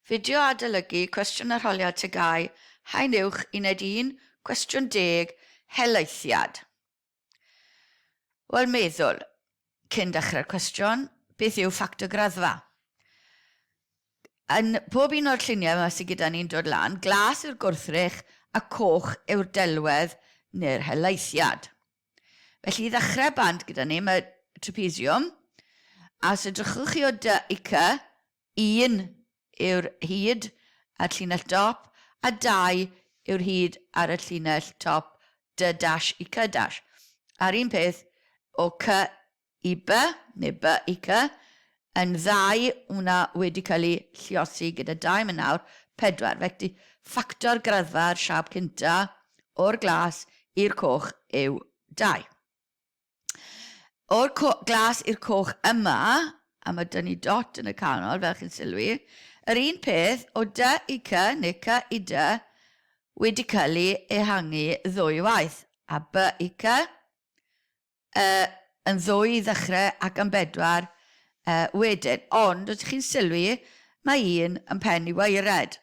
Fideo adolygu cwestiwn arholiad TGAU, Haen Uwch, Uned 1, Cwestiwn 10, Helaethiad. Wel, meddwl, cyn dechrau'r cwestiwn, beth yw ffactor graddfa? Yn pob un o'r lluniau yma sydd gyda ni'n dod lan, glas yw'r gwrthrych a coch yw'r delwedd neu'r helaethiad. Felly i ddechrau bant gyda ni, mae trapezium, a os edrychwch chi o D i C, Un yw'r hyd ar llinell dop a dau yw'r hyd ar y llinell top D dash i C dash. A'r un peth o C i B, neu B i C, yn ddau wna wedi cael eu lliosi gyda dau mynd nawr, pedwar. Felly ffactor graddfa'r siâp cynta o'r glas i'r coch yw dau. O'r glas i'r coch yma, a mae dyn ni dot yn y canol, fel chi'n sylwi, yr un peth o D i C, neu C i D, wedi cael ei ehangu ddwy waith, a B i C, uh, yn ddwy i ddechrau ac yn bedwar uh, wedyn. Ond, os chi'n sylwi, mae un yn pen i waered.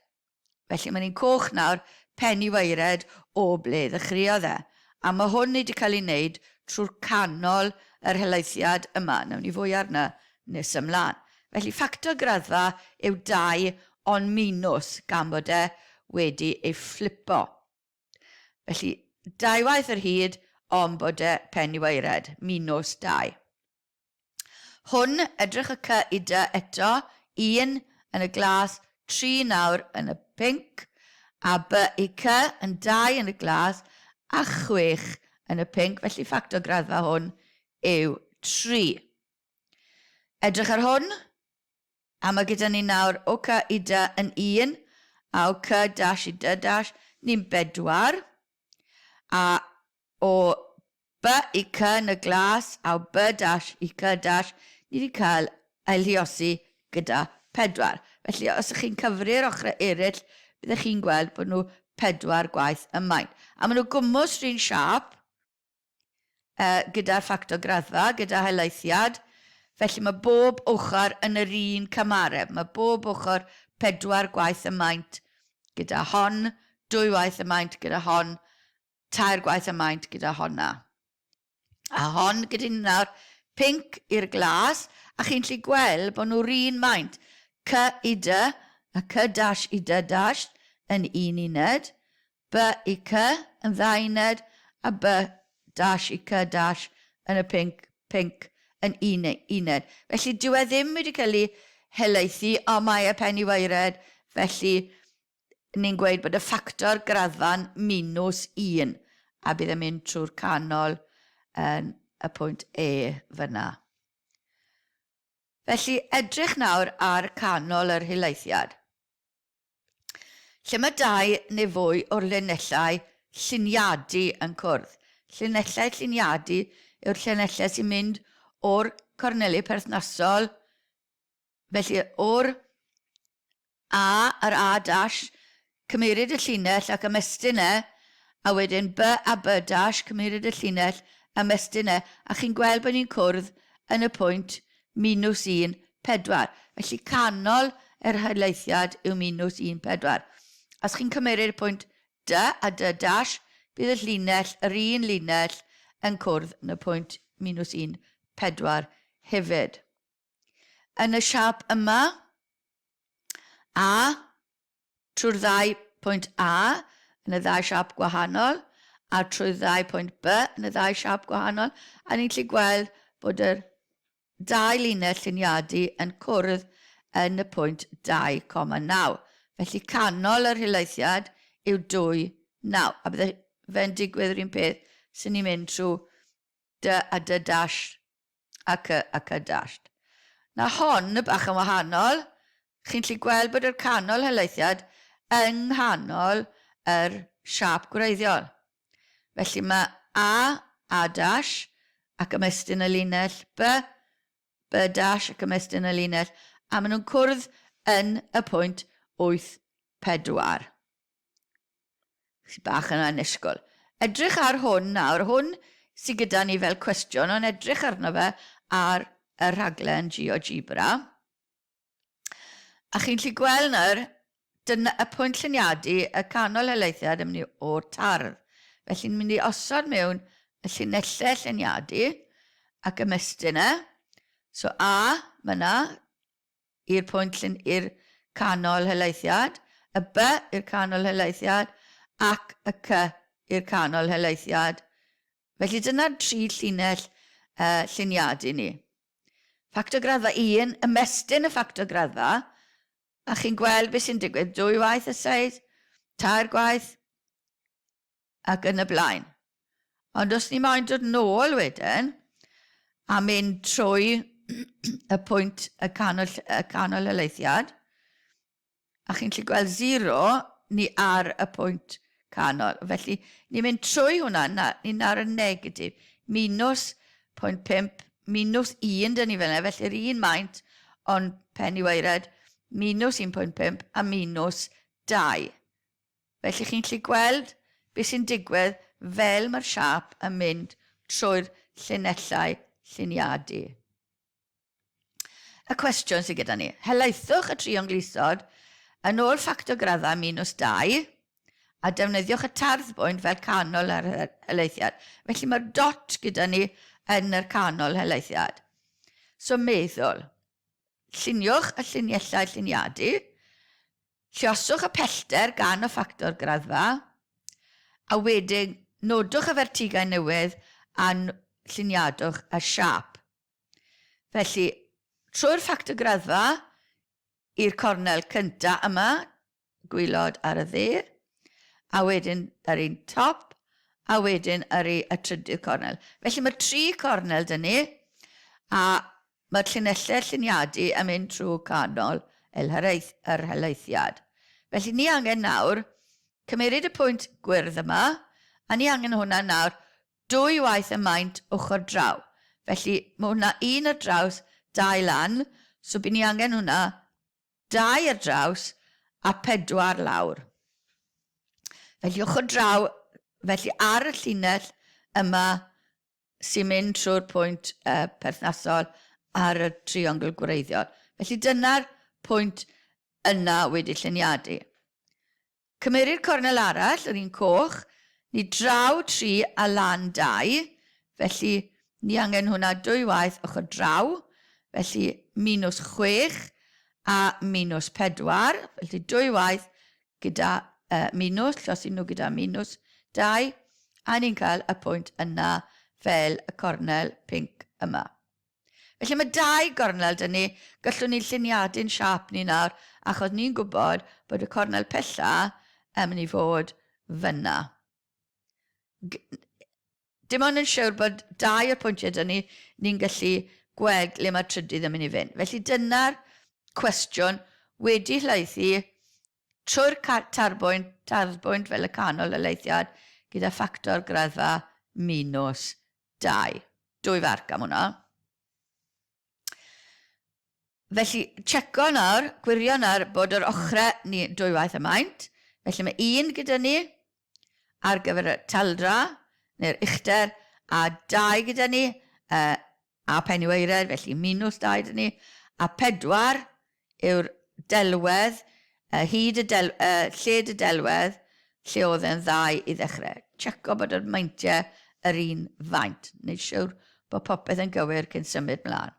Felly mae'n un coch nawr, pen i waered o ble ddechreuodd e. A mae hwn wedi cael ei wneud trwy'r canol yr helaethiad yma. Nawn ni fwy arna nes ymlaen. Felly ffactor graddfa yw 2 ond minws gan bod e wedi ei fflipo. Felly dau waith yr hyd ond bod e pen i waered, minws 2. Hwn, edrych y C i D eto, un yn y glas, tri nawr yn y pinc, a B i C yn dau yn y glas, a chwech yn y pinc, felly ffactor graddfa hwn yw 3. Edrych ar hwn, a mae gyda ni nawr o C i D yn 1, a o C dash i D dash, ni'n bedwar, a o B i C yn y glas a o B dash i C dash, ni wedi cael ailhuosi gyda pedwar. Felly, os ych chi'n cyfri'r ochrau eraill, byddech chi'n gweld bod nhw pedwar gwaith y maint. A maen nhw gwmws rhywun siâp uh, gyda'r ffactor graddfa, gyda helaethiad. Felly mae bob ochr yn yr un cymareb. Mae bob ochr pedwar gwaith y maint gyda hon, dwy waith y maint gyda hon, tair gwaith y maint gyda honna. A hon gyda ni nawr, pinc i'r glas, a chi'n lli gweld bod nhw'r un maint. C i D a C dash i D dash yn un uned, B i C yn ddau uned, a B dash i C dash yn y pinc, pinc yn un uned. Felly dyw e ddim wedi cael ei helaethu, ond mae e pen i waered, felly ni'n gweud bod y ffactor graddfa'n minws 1, a bydd e'n mynd trwy'r canol yn y pwynt E fyna. Felly, edrych nawr ar canol yr helaethiad. Lle mae dau neu fwy o'r linellau lluniadu yn cwrdd. Llinellau lluniadu yw'r llinellau sy'n mynd o'r corneli perthnasol Felly, o'r A a'r A dash, cymeryd y llinell ac ymestyn e, a wedyn B a B dash, cymeryd y llinell, ymestyn e, a chi'n gweld bod ni'n cwrdd yn y pwynt minws 1, 4. Felly canol yr helaethiad yw minws 1, 4. Os chi'n cymeryd y pwynt D a D dash, bydd y llinell, yr un linell, yn cwrdd yn y pwynt minws 1, 4 hefyd. Yn y siâp yma, A, trwy'r ddau pwynt A yn y ddau siâp gwahanol, a trwy'r ddau pwynt B yn y ddau siâp gwahanol, a ni'n gallu gweld bod yr dau linell lluniadu yn cwrdd yn y pwynt 2,9. Felly canol yr helaethiad yw 2, 9. A bydde fe'n digwydd yr un peth sy'n ni'n mynd trwy D a D dash a C a C dash. Na hon y bach yn wahanol. Chi'n lli gweld bod yr canol helaethiad yng nghanol yr siâp gwreiddiol. Felly mae A, A dash ac ymestyn y linell B, B dash ac ymestyn y linell, a maen nhw'n cwrdd yn y pwynt 8, 4. Sy'n bach yn annisgwyl. Edrych ar hwn nawr, hwn sydd gyda ni fel cwestiwn, ond edrych arno fe ar y rhaglen GeoGebra. A chi'n lli gweld nawr, dyna y pwynt lluniadu, y canol helaethiad yn mynd i o'r tardd. Felly ni'n mynd i osod mewn y llinellau lluniadu ac ymestyn e. So A, fyna, i'r pwynt llun, i'r canol helaethiad, y B i'r canol helaethiad, ac y C i'r canol helaethiad. Felly dyna'r tri llinell uh, lluniadu ni. Ffactor graddfa 1, ymestyn y ffactor graddfa, a chi'n gweld beth sy'n digwydd, dwy waith y seis, tair gwaith, ac yn y blaen. Ond os ni moyn dod nôl wedyn, a mynd trwy y pwynt y canol, y canol helaethiad, a chi'n gallu gweld 0, ni ar y pwynt canol. Felly, ni'n mynd trwy hwnna, na, ni'n ar y negatif, minus 0.5, minus 1 dyn ni fel yna, felly'r un maint, ond pen i waered, minus 1.5 a minus 2. Felly chi'n gallu gweld beth sy'n digwydd fel mae'r siâp yn mynd trwy'r llinellau lluniadu. Y cwestiwn sydd gyda ni. Helaethwch y triongl isod yn ôl ffactor graddau minus 2 a defnyddiwch y tarddbwynt fel canol yr helaethiad. Felly mae'r dot gyda ni yn yr canol helaethiad. So meddwl, lluniwch y lluniellau lluniadu, lluoswch y pellter gan y ffactor graddfa, a wedyn nodwch y fertigau newydd a lluniadwch y siâp. Felly, trwy'r ffactor graddfa i'r cornel cynta yma, gwylod ar y dde, a wedyn yr un top, a wedyn yr y trydydd cornel. Felly mae tri cornel dyn ni, a mae'r llinellau lluniadu yn mynd trwy canol yr helaethiad. Felly ni angen nawr cymeryd y pwynt gwyrdd yma, a ni angen hwnna nawr dwy waith y maint ochr draw. Felly mae hwnna un ar draws, dau lan, so by ni angen hwnna dau ar draws a pedwar lawr. Felly ochr draw, felly ar y llinell yma sy'n mynd trwy'r pwynt uh, perthnasol ar y triongl gwreiddiol. Felly dyna'r pwynt yna wedi lluniadu. Cymerir cornel arall, yr un coch, ni draw 3 a lan 2, felly ni angen hwnna dwy waith ochr draw, felly minus 6 a minus 4, felly dwy waith gyda uh, minus, llosi nhw gyda minus 2, a ni'n cael y pwynt yna fel y cornel pinc yma. Felly mae dau gornel dyn ni, gallwn ni lluniadu'n siâp ni nawr, achos ni'n gwybod bod y cornel pella yn mynd i fod fyna. Dim ond yn siwr bod dau o'r pwyntiau dyn ni, ni'n gallu gweld le mae'r trydydd yn mynd i fynd. Felly dyna'r cwestiwn wedi llaethu trwy'r tarbwynt, tarddbwynt fel y canol y laethiad gyda ffactor graddfa minus 2. Dwy farc am hwnna. Felly, checo nawr, gwirio nawr bod yr ochrau ni dwywaith y maint. Felly mae un gyda ni ar gyfer y taldra neu'r uchder a dau gyda ni uh, a penyweired, felly minus 2 dyn ni, a 4 yw'r delwedd, uh, hyd y del, uh, lled y delwedd, lle oedd e'n ddau i ddechrau. Checo bod yr meintiau yr un faint. Wneud siwr bod popeth yn gywir cyn symud mlaen.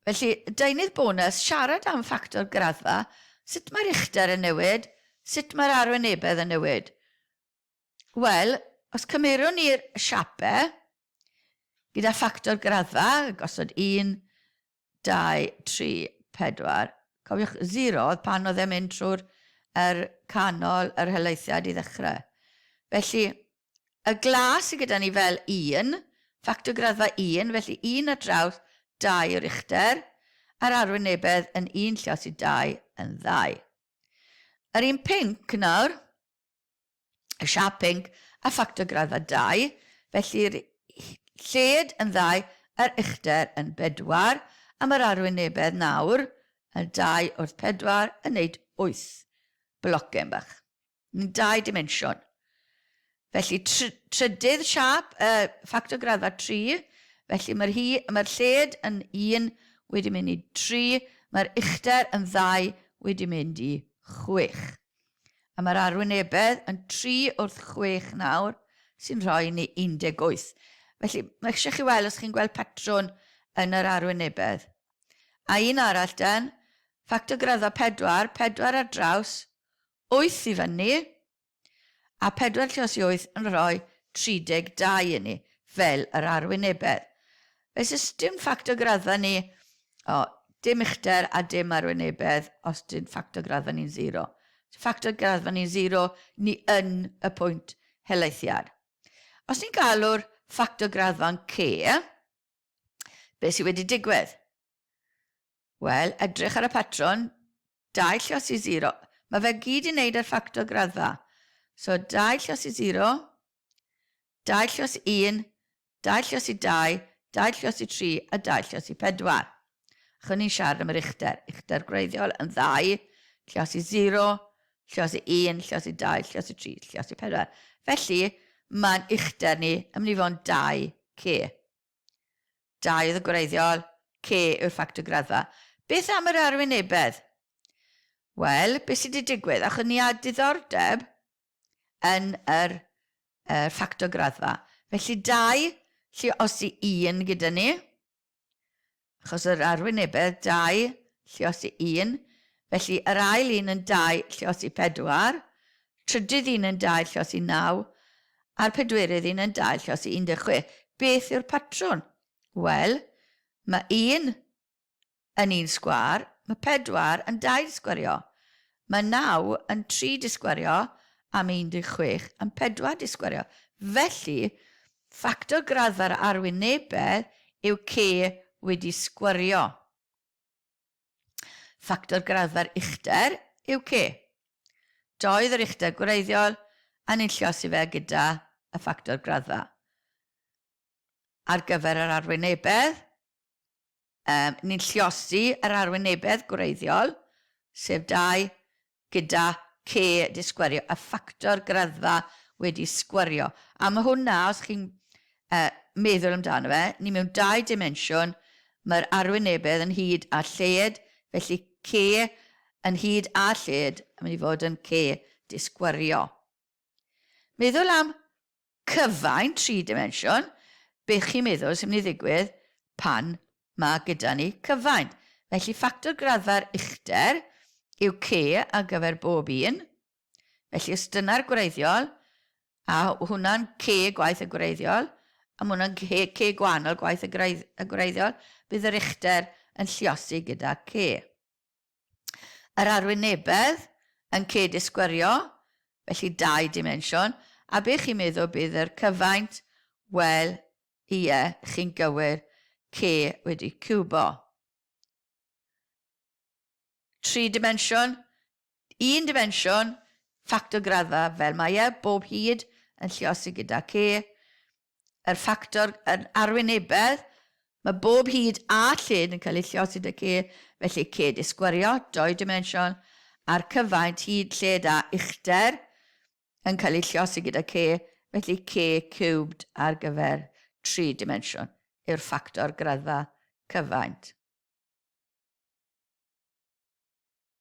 Felly, deunydd bonus, siarad am ffactor graddfa, sut mae'r uchder yn newid, sut mae'r arwynebedd yn newid. Wel, os cymerwn ni'r siape, gyda ffactor graddfa, gosod 1, 2, 3, 4, cofiwch 0 oedd pan oedd e'n mynd trwy'r er canol yr helaethiad i ddechrau. Felly, y glas sydd gyda ni fel 1, ffactor graddfa 1, felly 1 ar draws 2 yw'r uchder, a'r arwynebedd yn 1 lliosi 2 yn 2. Yr un pinc nawr, y siâp pinc a ffactor graddfa 2, felly'r lled yn ddau, yr uchder yn bedwar, a mae'r arwynebedd nawr yn 2 wrth 4 yn neud 8 blocen bach. Yn dau dimensiwn. Felly trydydd siâp, uh, ffactor graddfa 3, felly mae'r, hi, mae'r lled yn 1 wedi mynd i 3, mae'r uchder yn 2 wedi mynd i 6. A mae'r arwynebedd yn 3 wrth 6 nawr, sy'n rhoi ni 18. Felly, mae eisiau chi weld os chi'n gweld patrwn yn yr arwynebedd. A un arall den, ffactor graddfa 4, 4 ar draws, 8 i fyny, a 4 lluos i 8 yn rhoi 32 i ni, fel yr arwynebedd. Felly, os dim ffactor graddfa ni, o, dim uchder a dim arwynebedd os dim ffactor graddfa ni'n 0. Ffactor graddfa ni'n 0, ni yn y pwynt helaethiad. Os ni'n galw'r ffactor graddfa'n C, beth sydd wedi digwydd? Wel, edrych ar y patrwn, 2 llos i 0. Mae fe gyd i wneud â'r ffactor graddfa. So 2 llos i 0, 2 llos 1, 2 llos i 2, 2 llos i 3 a 2 llos i 4. Achos ni'n siarad am yr uchder. Uchder gwreiddiol yn 2, llos i 0, llos i 1, llos i 2, llos i 3, llos i 4. Felly, mae'n uchder ni yn mynd i fod yn 2 C. 2 oedd y gwreiddiol, C yw'r ffactor graddfa. Beth am yr arwynebedd? Wel, beth sydd wedi digwydd? Achos ni â diddordeb yn yr, yr ffactor graddfa. Felly 2, lle os i 1 gyda ni, achos yr arwynebedd 2, lle os i 1, felly yr ail un yn 2, lle os i 4, trydydd un yn 2 llos i 9, a'r pedwerydd un yn 2 llos i 16. Beth yw'r patrwn? Wel, mae 1 yn 1 sgwâr, mae 4 yn 2 sgwario. Mae 9 yn 3 disgwario a mae 16 yn 4 disgwario. Felly, ffactor graddfa'r arwynebedd yw C wedi sgwario. Ffactor graddfa'r uchder yw C. Doedd yr uchder gwreiddiol a ni'n lliosi fe gyda y ffactor graddfa. Ar gyfer yr arwynebedd, um, ni'n lliosi yr arwynebedd gwreiddiol, sef 2, gyda C 'di sgwario, y ffactor graddfa wedi sgwario. A mae hwnna, os chi'n uh, meddwl amdano fe, ni mewn dau dimensiwn, mae'r arwynebedd yn hyd a lled, felly C yn hyd a lled yn mynd i fod yn C 'di sgwario. Meddwl am cyfaint tri dimensiwn, beth chi'n meddwl sy'n mynd i ddigwydd pan mae gyda ni cyfaint? Felly ffactor graddfa'r uchder yw C ar gyfer bob un. Felly os dyna'r gwreiddiol, a hwnna'n C gwaith y gwreiddiol, a mae hwnna'n C, C gwahanol gwaith y, gwreidd, y gwreiddiol, bydd yr uchder yn lliosi gyda C. Yr arwynebedd yn cyd-isgwario, felly dau dimensiwn, a be chi'n meddwl bydd yr cyfaint? Wel, ie, chi'n gywir, C wedi ciwbo. Tri dimensiwn, un dimensiwn, ffactor graddfa fel mae e, bob hyd yn lliosi gyda C, yr ffactor yn arwynebedd, mae bob hyd a lled yn cael ei lliosi 'da C, felly C disgwario, dou dimensiwn, a'r cyfaint hyd, lled a uchder yn cael ei lliosi gyda C, felly C cubed ar gyfer tri dimensiwn yw'r ffactor graddfa cyfaint.